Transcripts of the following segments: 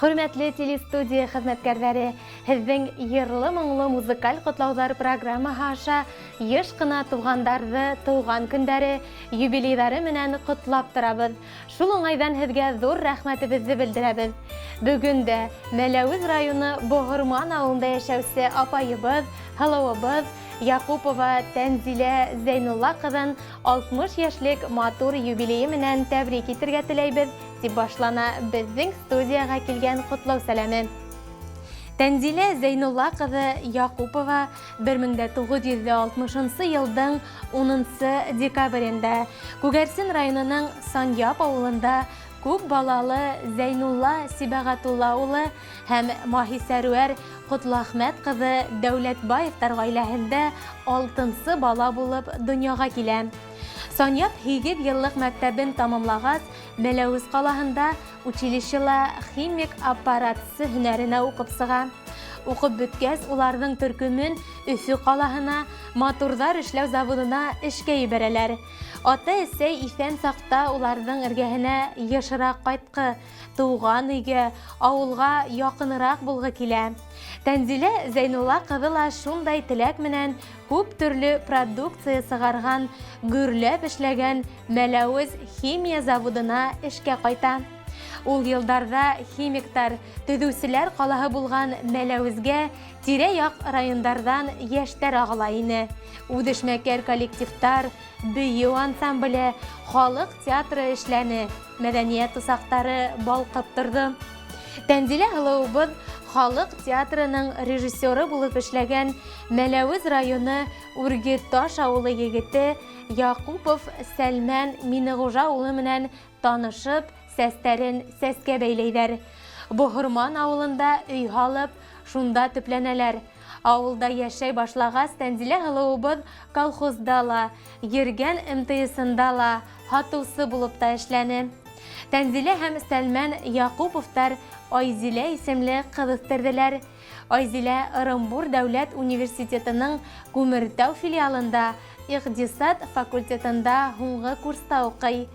Хөрмәтле телестудия хеҙмәткәрҙәре, һеҙҙең йырлы-моңло музыкаль ҡотлауҙар программаһы аша йыш ҡына туғандарҙы тыуған көндәре, юбилейҙары менән ҡотлап торабыҙ. Шул уңайҙан һеҙгә ҙур рәхмәтебеҙҙе белдерәбеҙ. Бөгөн дә Мәләүез районы Боһорман ауылында йәшәүсе апайыбыҙ, һылыуыбыҙ Яҡупова Тәнзилә Зәйнулла ҡыҙын 60 йәшлек матур юбилейы менән тәбрик итергә теләйбеҙ, дип башлана беҙҙең студияға килгән ҡотлау сәләме. Тәнзилә Зәйнулла ҡыҙы Яҡупова 1960 йылдың 10 декабрендә Күгәрсен районының Саньяп авылында күп балалы Зәйнулла Сибәғәтулла улы һәм Маһисәрүәр Ҡотлоәхмәт ҡыҙы Дәүләтбаевтар ғаиләһендә алтынсы бала булып донъяға килә. Саньяп һигеҙ йыллыҡ мәктәбен тамамлағас, Мәләүез ҡалаһында училищела химик-аппаратсы һөнәренә уҡып сыға. Уҡып бөткәс, уларҙың төркөмөн Өфө ҡалаһына, моторҙар эшләү заводына эшкә ебәрәләр. Ата-әсәй иҫән саҡта уларҙың эргәһенә йышыраҡ ҡайтҡы, туған өйгә, ауылға яҡыныраҡ булғы килә. Тәнзилә Зәйнулла ҡыҙы ла шундай теләк менән күп төрле продукция сығарған, гөрләп эшләгән Мәләүез химия заводына эшкә кайта. Ул елдарҙа химиктар, төҙөүселәр ҡалаһы булған Мәләүезгә тирә-яҡ райондарҙан йәштәр ағыла ине. Үҙешмәкәр коллективтар, бейеү ансамбле, халыҡ театры эшләне, мәҙәниәт усаҡтары балҡып торҙо. Тәнзилә һылыуыбыҙ халыҡ театрының режиссеры булып эшләгән Мәләүез районы Үрге Таш ауылы егете Яҡупов Сәлмән Минеғужа улы менән танышып, сәстәрен сәскә бәйләйҙәр. Боһорман ауылында өй һалып, шунда төпләнәләр. Ауылда йәшәй башлағас, Тәнзилә һылыуыбыҙ колхозда ла, Йөргән МТСында ла һатыусы булып та эшләне. Тәнзилә һәм Сәлмән Яҡуповтар Айзилә исемле ҡыҙ үҫтерҙеләр. Айзилә Ырымбур дәүләт университетының Күмертау филиалында икъдисад факультетында һуңғы курста уҡый.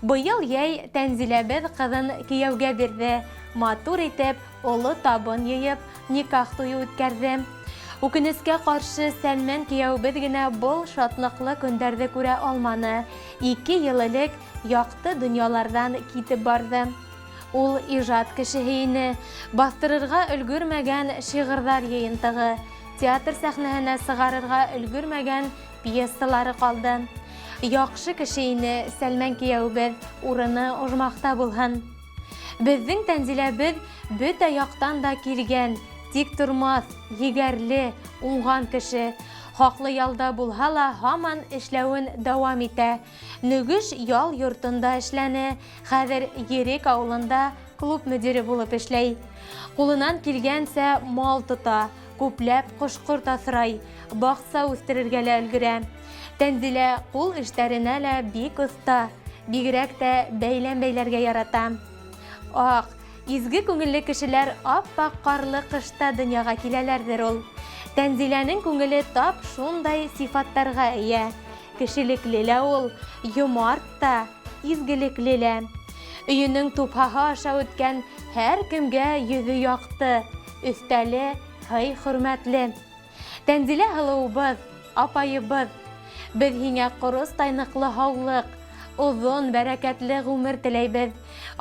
Быйыл йәй Тәнзиләбеҙ ҡыҙын кейәүгә бирҙе, матур итеп оло табын йыйып, никах туйы үткәрҙе. Үкенескә ҡаршы, Сәлмән кейәүебеҙ генә был шатлыҡлы көндәрҙе күрә алманы, ике йыл элек якты донъяларҙан китеп барҙы. Ул ижад кешеһе ине, баҫтырырға өлгөрмәгән шиғырҙар йыйынтығы, театр сәхнәһенә сығарырға өлгөрмәгән пьесалары ҡалды. Яҡшы кеше ине Сәлмән кейәүебеҙ, урыны ожмахта булһын. Беҙҙең Тәнзиләбеҙ бөтә яҡтан да килгән, тик тормаҫ, егәрле, уңған кеше. Хаҡлы ялда булһа ла, һаман эшләүен дауам итә. Нөгөш ял йортонда эшләне, хәҙер Ерек ауылында клуб мөдире булып эшләй. Ҡулынан килгәнсә мал тота, күпләп ҡош-ҡорт аҫрай, баҡса үҫтерергә лә өлгөрә. Тәнзилә ҡул эштәренә лә бик оҫта, бигерәк тә бәйләм бәйләргә ярата. Ак, изге күңелле кешеләр ап-ак карлы кышта дөньяга киләләрдер ул. Тәнзиләнең күңеле тап шундай сифаттарга ия. Кешелекле лә ул, йомарт та, изгелекле лә. Өенең тупһаһы аша үткән һәркемгә йөҙе якты, өҫтәле һый-хөрмәтле. Тәнзилә һылыуыбыҙ, апайыбыҙ, беҙ һиңә ҡоростай ныҡлы һаулыҡ, оҙон, бәрәкәтле ғүмер теләйбеҙ.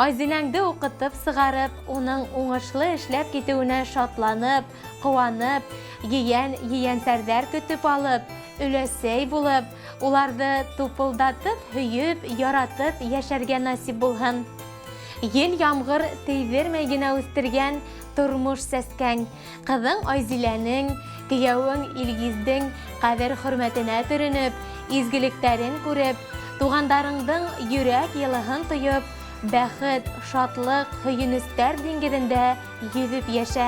Айзиләңде уҡытып сығарып, уның уңышлы эшләп китеүенә шатланып, ҡыуанып, ейән-ейәнсәрҙәр көтөп алып, өләсәй булып, уларҙы тупылдатып һөйөп, яратып йәшәргә насип булһын. Ел-ямғыр тейҙермәй генә үҫтергән тормош сәскәң, Кызың Айзиләнең, кейәүең Илгиздең ҡәҙер-хөрмәтенә төрөнөп, изгелектәрен күреп, туғандарыңдың йөрәк йылыһын тоеп, бәхет, шатлык, һөйөнөстәр диңгеҙендә йөҙөп йәшә.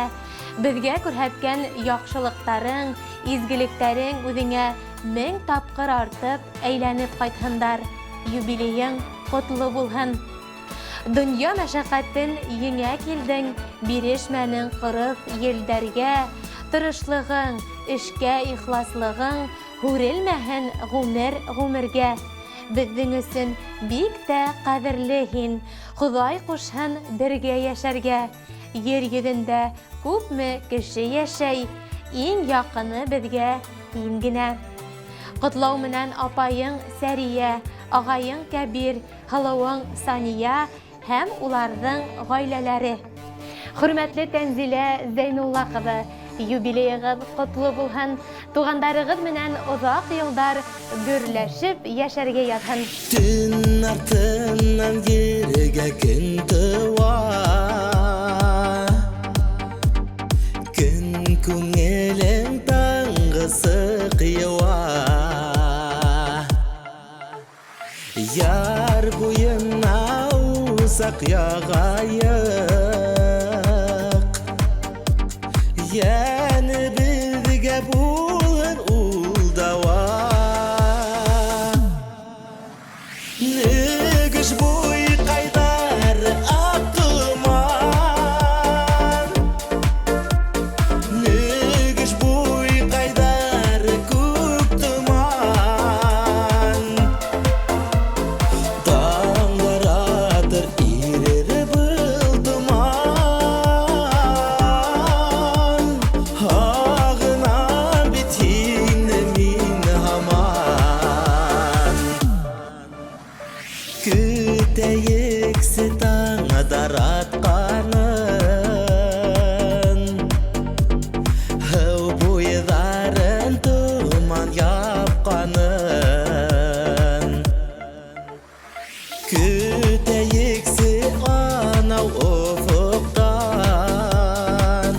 Беҙгә күрһәткән яҡшылыҡтарың, изгелектәрең үҙеңә 1000 тапҡыр артып әйләнеп ҡайтһындар. Юбилейың ҡотло булһын! Донъя мәшәҡәтен еңә килдең, бирешмәнең ҡырыҫ елдәргә. Тырышлығың, эшкә ихласлығың һүрелмәһен ғүмер-ғүмергә. Беҙҙең өсөн бик тә ҡәҙерле һин, Хоҙай ҡушһын бергә йәшәргә. Ер йөҙөндә күпме кеше йәшәй, иң яҡыны беҙгә һин генә. Ҡотлау менән апайың Сәрия, ағайың Кәбир, һылыуың Сания һәм уларҙың ғаиләләре. Хөрмәтле Тәнзилә Зәйнулла ҡыҙы, юбилейығыҙ ҡотло булһын, туғандарығыҙ менән оҙаҡ йылдар гөрләшеп йәшәргә яҙһын. Төн артынан ергә көн тыуа, Көн күңелең таңғы сыҡ йыуа. Яр буйына усаҡ яғайыҡ, Йәнебеҙгә булыр ул дауа. Нөгөш буйҡайҙар аҡ томан, Нөгөш буйҡайҙар күк томан. Таңдар атыр ирер был томан, Һағынам бит һине мин һаман. Көтәйексе таңдар атҡанын, Һыу буйҙарын томан япҡанын. Көтәйексе анау офоҡтан,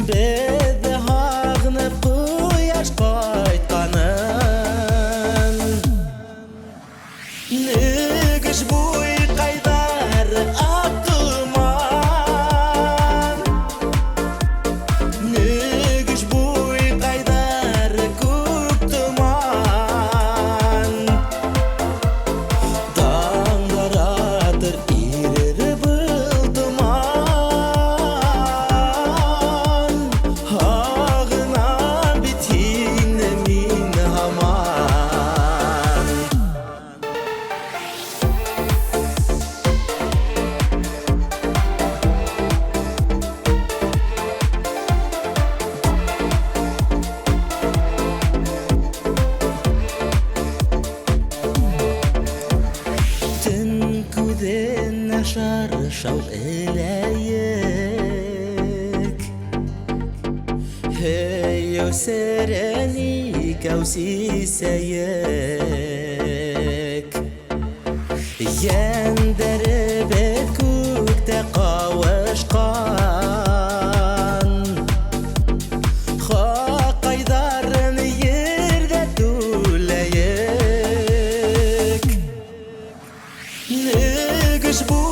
Беҙҙе һағынып ҡояш ҡайтҡанын. Нөгөш буйҡайҙар аҡ томан, Нөгөш буйҡайҙар күк томан. Таңдар атыр ирер был томан, Һағынам бит һине мин һаман. Төн күҙенә шаршау эләйек, Һөйөү серен икәү сисәйек. Йәндәребеҙ күктә ҡауышҡан, Хаҡайҙарын ерҙә түләйек. Нөгөш буйҡайҙар